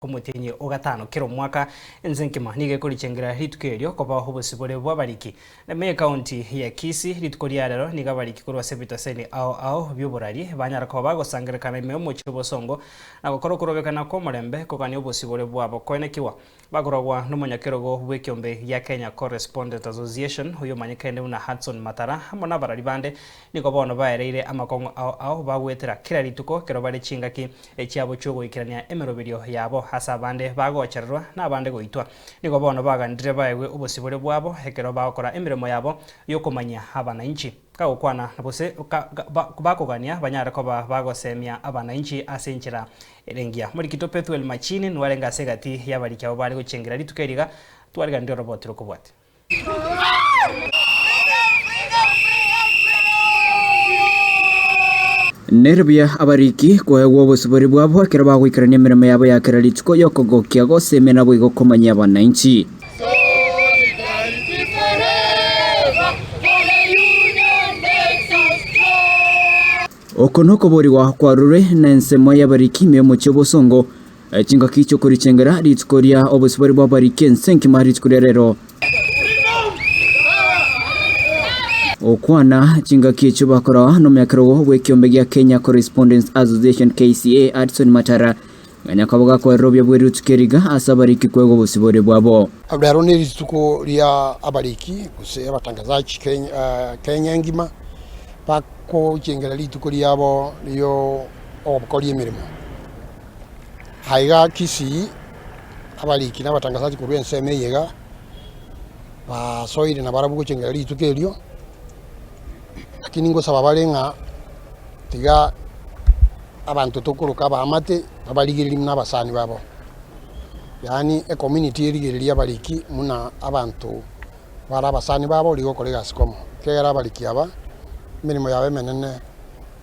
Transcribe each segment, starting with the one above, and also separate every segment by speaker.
Speaker 1: Omotienyi o gatano kera omwaka, ense enkima nigo ekorichengera rituko erio koba obosibore bw'abariki. Na ime y'ekaunti ya Kisii, rituko ria rero nigo abariki korwa ase ebitaseni ao ao bi'oborari banyara koba bagosangererekana ime y'omochie o Bosongo na gokora okorobekana kw'omorembe kogania obosibore bwabo koenekigwa. Bakoragwa nomonyakerogo bw'ekiombe gia Kenya Correspondent Association oyomanyekaine buna Hudson Matara amo nabarari bande nigo bono baereire amakong'u ao ao bagoetera kera rituko ekero bare chingaki echiabo chi'ogoikerania emeroberio yabo ase abande bagochererwa na abande goitwa. Nigo bono baganire baegwe obosibore bwabo ekero bagokora emeremo yabo y'okomanyia abanainchi. Kagokwana gose bakogania banyare koba bagosemia abanainchi ase enchera ere engiya. Morikito Pethuel Machini nwarenge ase egati y'abariki abwo bare gochengera rituko eri iga, twariganirie oroboti rokobwatia.
Speaker 2: Nere buya abariki koegwa obosibore bwabo ekero bagoikerania emeremo yabo ya kera rituko y'okogokia gosemia naboigo komanyia abanainchi. Oko nokoborigwa kwarurwe nensemo y'abariki ime y'omochie o Bosongo, chingaki chi'okorichengera rituko ria obosibore bw'abariki ense enkima rituko ria rero. Gokwana chingaki echio bakora nomoyakerogo bw'ekiombe gia Kenya Correspondents Association KCA Hudson Matara, ng'a nyakabo gakoerera obuya bwe rituko eriga ase abariki kwegwa obosibore bwabo.
Speaker 3: Rero nerituko ria abariki gose abatangazaji Kenya engima bakochengera rituko riabo rio ogokoria emeremo. Aiga Kisii abariki na abatangazaji korwa ensemo eye iga basoire nabarabwo gochengera rituko erio, lakini ngosaba bare ng'a tiga abanto tokoroka abaamate babarigererie buna abasani babo, yaani ecommunity erigererie abariki buna abanto bare abasani babo rigo gokora egasi komo, ekiagera abariki aba emeremo yabo emenene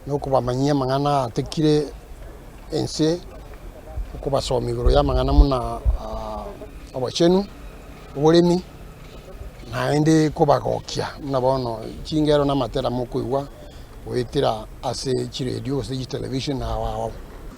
Speaker 3: na okobamanyia amang'ana atekire ense, okobasomia igoro y'amang'ana buna obochenu, oboremi, naende kobagokia buna bono chingero na amatera mokoigwa goetera ase chiredio gose chitelevisheni ao ao.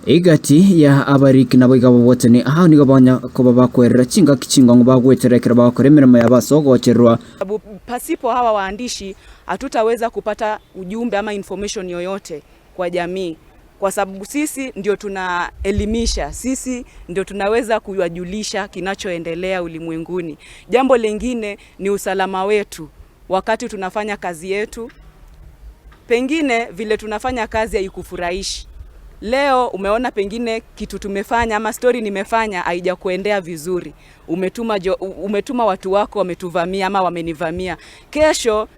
Speaker 2: Egati ya abariki nabo iga babwatani aa nigo banya koba bakwerera chingaki chingong'u bagwetera ekero bagokora emeremo yabo ase ogochererwa.
Speaker 4: Sababu pasipo hawa waandishi hatutaweza kupata ujumbe ama information yoyote kwa jamii kwa sababu sisi ndio tunaelimisha, sisi ndio tunaweza kuwajulisha kinachoendelea ulimwenguni. Jambo lingine ni usalama wetu wakati tunafanya kazi yetu. Pengine vile tunafanya kazi haikufurahishi. Leo umeona pengine kitu tumefanya ama story nimefanya haijakuendea vizuri, umetuma, jo, umetuma watu wako wametuvamia ama wamenivamia. Kesho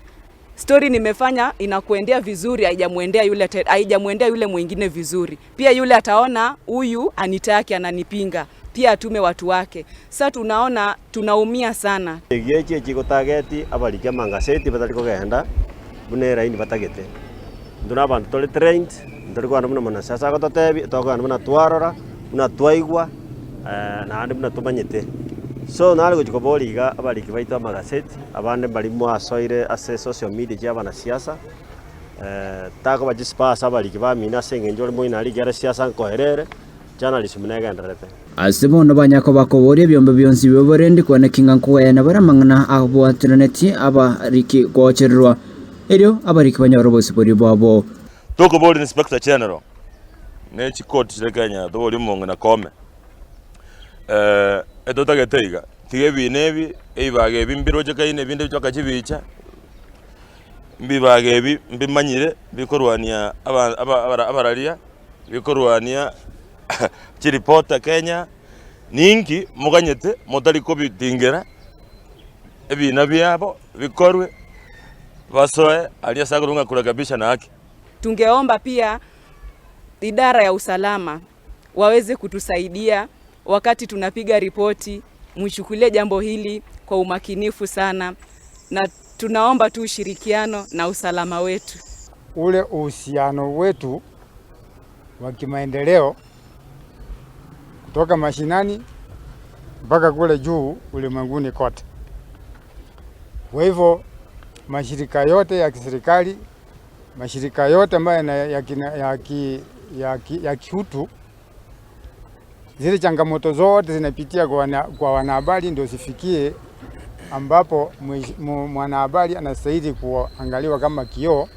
Speaker 4: story nimefanya inakuendea vizuri, haijamwendea yule, haijamwendea yule mwingine vizuri. Pia yule ataona huyu anitaki, ananipinga, pia atume watu wake. Sasa tunaona tunaumia sana.
Speaker 5: Egechi echi gotageti abariki amangaseti batari kogenda buna eraini batagete. Intwe na abanto tore trained, ntori kogenda buna mwanasiasa agototebia, tokogenda buna twarora, buna twaigwa, naende buna tomanyete. So nare gochia koboria iga abariki baito amagaseti, abande mbaria mwasoire ase social media chia abanasiasa, takoba chispa ase abariki bamino ase eng'encho ore moino aria ekiagera siasa nkoerere, journalism negendererete.
Speaker 2: Ase bono banya kobakoboria ebiombe bionsi bi'oborendi kweneki ng'a nkogayana bare amang'ana abwateranetie abariki gochererwa, erio abariki banyore obosibori bwabo.
Speaker 6: Tokoboria Inspector General ne chikoti chire Kenya toborie omong'ina Koome etotagete iga, tiga ebina ebi, ebibaga ebi mbirochekaine ebinde mpaka chibicha, mbibaga ebi mbimanyire bikorwania aba aba abararia, bikorwania chiripota Kenya, ninki moganyete motari kobitingera ebina biabo bikorwe basoe aria ase akorwa ng'a kurekebisha na haki.
Speaker 4: Tungeomba pia idara ya usalama waweze kutusaidia wakati tunapiga ripoti, mchukulie jambo hili kwa umakinifu sana, na tunaomba tu ushirikiano na usalama wetu.
Speaker 7: Ule uhusiano wetu wa kimaendeleo kutoka mashinani mpaka kule juu ulimwenguni kote. Kwa hivyo mashirika yote ya kiserikali, mashirika yote ambayo ya, ya, ya, ya, ya kiutu. Zile changamoto zote zinapitia kwa wanahabari ndio zifikie ambapo mwanahabari anastahili kuangaliwa kama kioo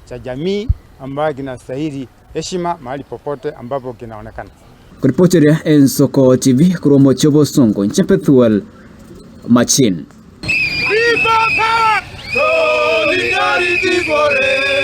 Speaker 7: cha jamii ambayo kinastahili heshima mahali popote ambapo kinaonekana.
Speaker 2: Kuripoteria Ensoko TV korwa omochie obosongo inche Pethuel Machin.
Speaker 8: People power! Solidarity forever!